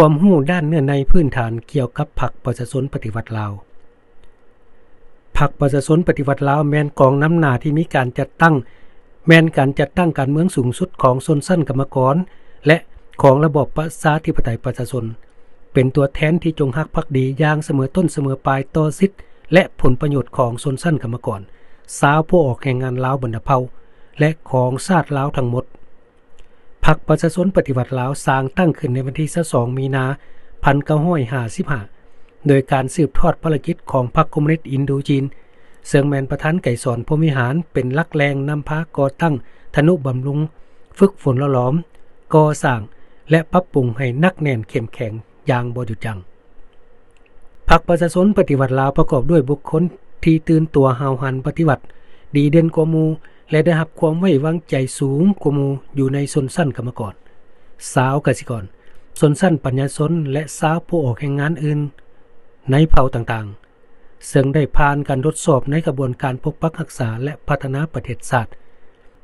ຄວາມຮູ້ດ້ານເນື້ອໃນພື້ນຖານກ່ຽວກັບພັກປະຊາຊົນປະຕິວັດລາວ. ພັກປະຊາຊົນປະຕິວັດລາວແມ່ນກອງນຳໜ້າທີ່ມີການຈັດຕັ້ງ, ແມ່ນການຈັດຕັ້ງການເມືອງສູງສຸດຂອງຊົນຊັ້ນກຳມະກອນ ແລະ ຂອງລະບອບປະຊາທິປະໄຕປະຊາຊົນ, ເປັນຕົວແທນທີ່ຈົງຮັກພັກດີຢ່າງສະເໝີຕົ້ນສະເໝີປາຍຕໍ່ສິດ ແລະ ຜົນປະໂຫຍດຂອງຊົນຊັ້ນກຳມະກອນ, ຊາວຜູ້ອອກແຮງງານລາວບັນດາເຜົ່າ ແລະ ຂອງຊາດລາວທັງໝົດ. ພັກປະຊາຊົນປະຕິວັດລາວສ້າງຕັ້ງຂຶ້ນໃນວັນທີຊາວສອງ ມີນາ ພັນເກົ້າຮ້ອຍຫ້າສິບຫ້າ ໂດຍການສືບທອດພາລະກິດຂອງພັກຄອມມູນິດອິນໂດຈີນ, ເຊິ່ງແມ່ນປະທານໄກສອນ ພົມວິຫານ ເປັນຫຼັກແຫຼ່ງນຳພາກໍ່ຕັ້ງ, ທະນຸບຳລຸງ, ຝຶກຝົນຫຼໍ່ຫຼອມ, ກໍ່ສ້າງ ແລະ ປັບປຸງໃຫ້ໜັກແໜ້ນເຂັ້ມແຂງຢ່າງບໍ່ຢຸດຢັ້ງ. ພັກປະຊາຊົນປະຕິວັດລາວປະກອບດ້ວຍບຸກຄົນທີ່ຕື່ນຕົວຫ້າວຫັນປະຕິວັດ, ດີເດັ່ນກວ່າໝູ່ ແລະ ໄດ້ຮັບຄວາມໄວ້ວາງໃຈສູງກວ່າໝູ່ຢູ່ໃນຊົນຊັ້ນກຳມະກອນ, ຊາວກະສິກອນ, ຊົນຊັ້ນປັນຍາຊົນ ແລະ ຊາວຜູ້ອອກແຮງງານອື່ນໃນເຜົ່າຕ່າງໆ, ເຊິ່ງໄດ້ຜ່ານການທົດສອບໃນຂະບວນການປົກປັກຮັກສາ ແລະ ພັດທະນາປະເທດຊາດ.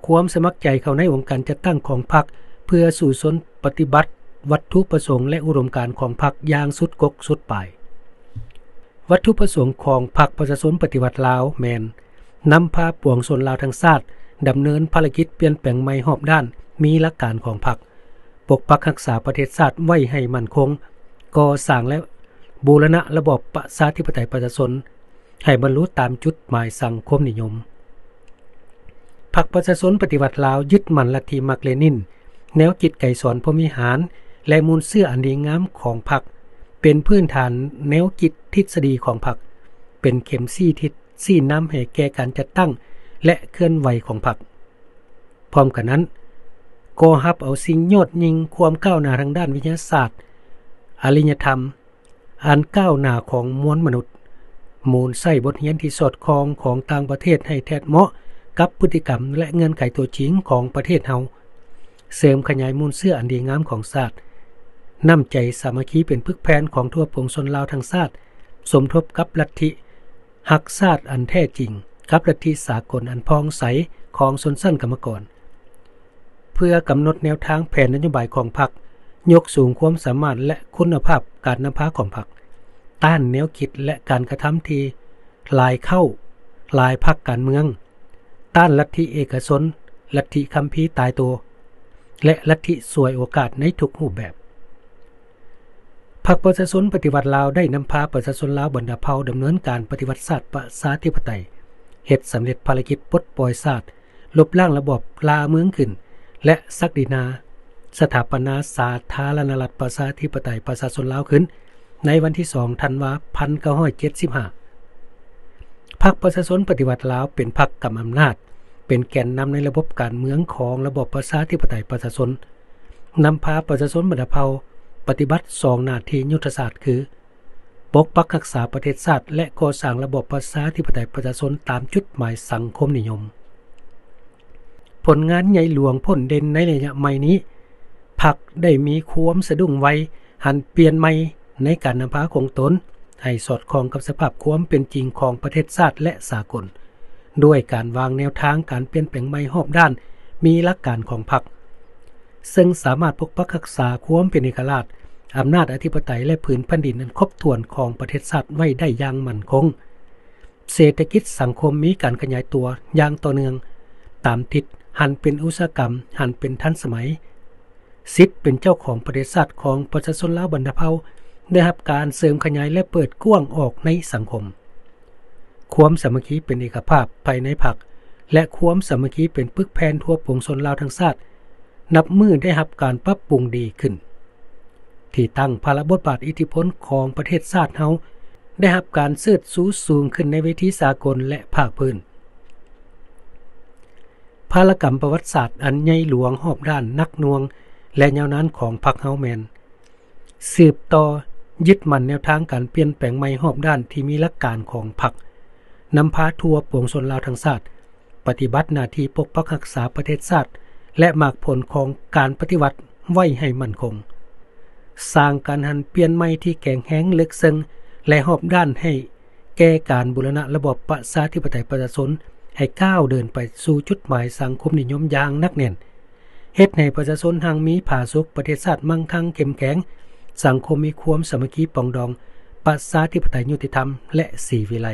ຄວາມສະໝັກໃຈເຂົ້າໃນອົງການຈັດຕັ້ງຂອງພັກ ເພື່ອສູ້ຊົນປະຕິບັດວັດຖຸປະສົງ ແລະ ອຸດົມການຂອງພັກຢ່າງສຸດກົກສຸດປາຍ. ວັດຖຸປະສົງຂອງພັກປະຊາຊົນປະຕິວັດລາວແມ່ນ ນຳພາປວງຊົນລາວທັງຊາດ ດຳເນີນພາລະກິດປ່ຽນແປງໃໝ່ຮອບດ້ານ, ມີຫຼັກການຂອງພັກ, ປົກປັກຮັກສາປະເທດຊາດໄວ້ໃຫ້ໝັ້ນຄົງ, ກໍ່ສ້າງ ແລະ ບູລະນະລະບອບປະຊາທິປະໄຕປະຊາຊົນ ໃຫ້ບັນລຸຕາມຈຸດໝາຍສັງຄົມນິຍົມ. ພັກປະຊາຊົນປະຕິວັດລາວຍຶດໝັ້ນລັດທິມາກເລນິນ, ແນວຄິດໄກສອນ ພົມວິຫານ ແລະ ມູນເຊື້ອອັນດີງາມຂອງພັກ ເປັນພື້ນຖານແນວຄິດທິດສະດີຂອງພັກ, ເປັນເຂັມຊີ້ທິດຊີ້ນຳໃຫ້ແກ່ການຈັດຕັ້ງ ແລະ ເຄື່ອນໄຫວຂອງພັກ. ພ້ອມກັນນັ້ນ, ກໍຮັບເອົາສິ່ງຍອດຍິ່ງ, ຄວາມກ້າວໜ້າທາງດ້ານວິທະຍາສາດ, ອາລິຍະທຳ, ອັນກ້າວໜ້າຂອງມວນມະນຸດ, ມູນໃຊ້ບົດຮຽນທີ່ສອດຄ່ອງຂອງຕ່າງປະເທດໃຫ້ແທດເໝາະກັບພຶດຕິກຳ ແລະ ເງື່ອນໄຂຕົວຈິງຂອງປະເທດເຮົາ, ເສີມຂະຫຍາຍມູນເຊື້ອອັນດີງາມຂອງຊາດ, ນ້ຳໃຈສາມັກຄີເປັນປຶກແຜ່ນຂອງທົ່ວປວງຊົນລາວທັງຊາດ, ສົມທົບກັບລັດທິຮັກຊາດອັນແທ້ຈິງ, ກັບລັດທິສາກົນອັນຜ່ອງໃສຂອງຊົນຊັ້ນກຳມະກອນ. ເພື່ອກຳນົດແນວທາງແຜນນະໂຍບາຍຂອງພັກ, ຍົກສູງຄວາມສາມາດ ແລະ ຄຸນນະພາບການນຳພາຂອງພັກ, ຕ້ານແນວຄິດ ແລະ ການກະທຳທີ່ຫຼາຍເຄົ້າ, ຫຼາຍພັກການເມືອງ, ຕ້ານລັດທິເອກະຊົນ, ລັດທິຄຳພີຕາຍໂຕ ແລະ ລັດທິສວຍໂອກາດໃນທຸກຮູບແບບ. ພັກປະຊາຊົນປະຕິວັດລາວໄດ້ນຳພາປະຊາຊົນລາວບັນດາເຜົ່າດຳເນີນການປະຕິວັດຊາດປະຊາທິປະໄຕ, ເຮັດສຳເລັດພາລະກິດປົດປ່ອຍຊາດ, ລົບລ້າງລະບອບລ່າເມືອງຂຶ້ນ ແລະ ສັກດິນາສະຖາປະນາສາທາລະນະລັດປະຊາທິປະໄຕປະຊາຊົນລາວຂຶ້ນ ໃນວັນທີສອງ ທັນວາ ພັນເກົ້າຮ້ອຍເຈັດສິບຫ້າ. ພັກປະຊາຊົນປະຕິວັດລາວເປັນພັກກຳອຳນາດ, ເປັນແກນນຳໃນລະບົບການເມືອງຂອງລະບອບປະຊາທິປະໄຕປະຊາຊົນ, ນຳພາປະຊາຊົນບັນດາເຜົ່າປະຕິບັດສອງໜ້າທີ່ຍຸດທະສາດຄື ປົກປັກຮັກສາປະເທດຊາດ ແລະ ກໍ່ສ້າງລະບອບປະຊາທິປະໄຕປະຊາຊົນຕາມຈຸດໝາຍສັງຄົມນິຍົມ. ຜົນງານໃຫຍ່ຫຼວງພົ້ນເດັ່ນໃນໄລຍະໃໝ່ນີ້, ພັກໄດ້ມີຄວາມສະດຸ້ງໄວ, ຫັນປ່ຽນໃໝ່ໃນການນຳພາຂອງຕົນ ໃຫ້ສອດຄ່ອງກັບສະພາບຄວາມເປັນຈິງຂອງປະເທດຊາດ ແລະ ສາກົນ, ດ້ວຍການວາງແນວທາງການປ່ຽນແປງໃໝ່ຮອບດ້ານ, ມີຫຼັກການຂອງພັກ, ເຊິ່ງສາມາດປົກປັກຮັກສາຄວາມເປັນເອກະລາດ, ອຳນາດອະທິປະໄຕ ແລະ ພື້ນແຜ່ນດິນອັນຄົບຖ້ວນຂອງປະເທດຊາດໄວ້ໄດ້ຢ່າງໝັ້ນຄົງ. ເສດຖະກິດສັງຄົມມີການຂະຫຍາຍຕົວຢ່າງຕໍ່ເນື່ອງ, ຕາມທິດຫັນເປັນອຸດສາຫະກຳ, ຫັນເປັນທັນສະໄໝ. ສິດເປັນເຈົ້າຂອງປະເທດຊາດຂອງປະຊາຊົນລາວບັນດາເຜົ່າໄດ້ຮັບການເສີມຂະຫຍາຍ ແລະ ເປີດກວ້າງອອກໃນສັງຄົມ. ຄວາມສາມັກຄີເປັນເອກະພາບພາຍໃນພັກ ແລະ ຄວາມສາມັກຄີເປັນປຶກແຜ່ນທົ່ວປວງຊົນລາວທັງຊາດ ນັບມື້ໄດ້ຮັບການປັບປຸງດີຂຶ້ນ. ທີ່ຕັ້ງ, ພາລະບົດບາດອິດທິພົນຂອງປະເທດຊາດເຮົາໄດ້ຮັບການເຊີດຊູສູງຂຶ້ນໃນເວທີສາກົນ ແລະ ພາກພື້ນ. ພາລະກຳປະຫວັດສາດອັນໃຫຍ່ຫຼວງ, ຮອບດ້ານ, ໜັກໜ່ວງ ແລະ ຍາວນານຂອງພັກເຮົາແມ່ນ ສືບຕໍ່ຍຶດໝັ້ນແນວທາງການປ່ຽນແປງໃໝ່ຮອບດ້ານທີ່ມີຫຼັກການຂອງພັກ, ນຳພາທົ່ວປວງຊົນລາວທັງຊາດ ປະຕິບັດໜ້າທີ່ປົກປັກຮັກສາປະເທດຊາດ ແລະ ໝາກຜົນຂອງການປະຕິວັດໄວ້ໃຫ້ໝັ້ນຄົງ, ສ້າງການຫັນປ່ຽນໃໝ່ທີ່ແຂງແຮງເລິກເຊິ່ງ ແລະ ຮອບດ້ານໃຫ້ແກ່ການບູລະນະລະບອບປະຊາທິປະໄຕປະຊາຊົນ ໃຫ້ກ້າວເດີນໄປສູ່ຈຸດໝາຍສັງຄົມນິຍົມຢ່າງໜັກແໜ້ນ, ເຮັດໃຫ້ປະຊາຊົນຮັ່ງມີຜາສຸກ, ປະເທດຊາດມັ່ງຄັ່ງເຂັ້ມແຂງ, ສັງຄົມມີຄວາມສາມັກຄີປອງດອງ, ປະຊາທິປະໄຕຍຸຕິທຳ ແລະ ສີວິໄລ.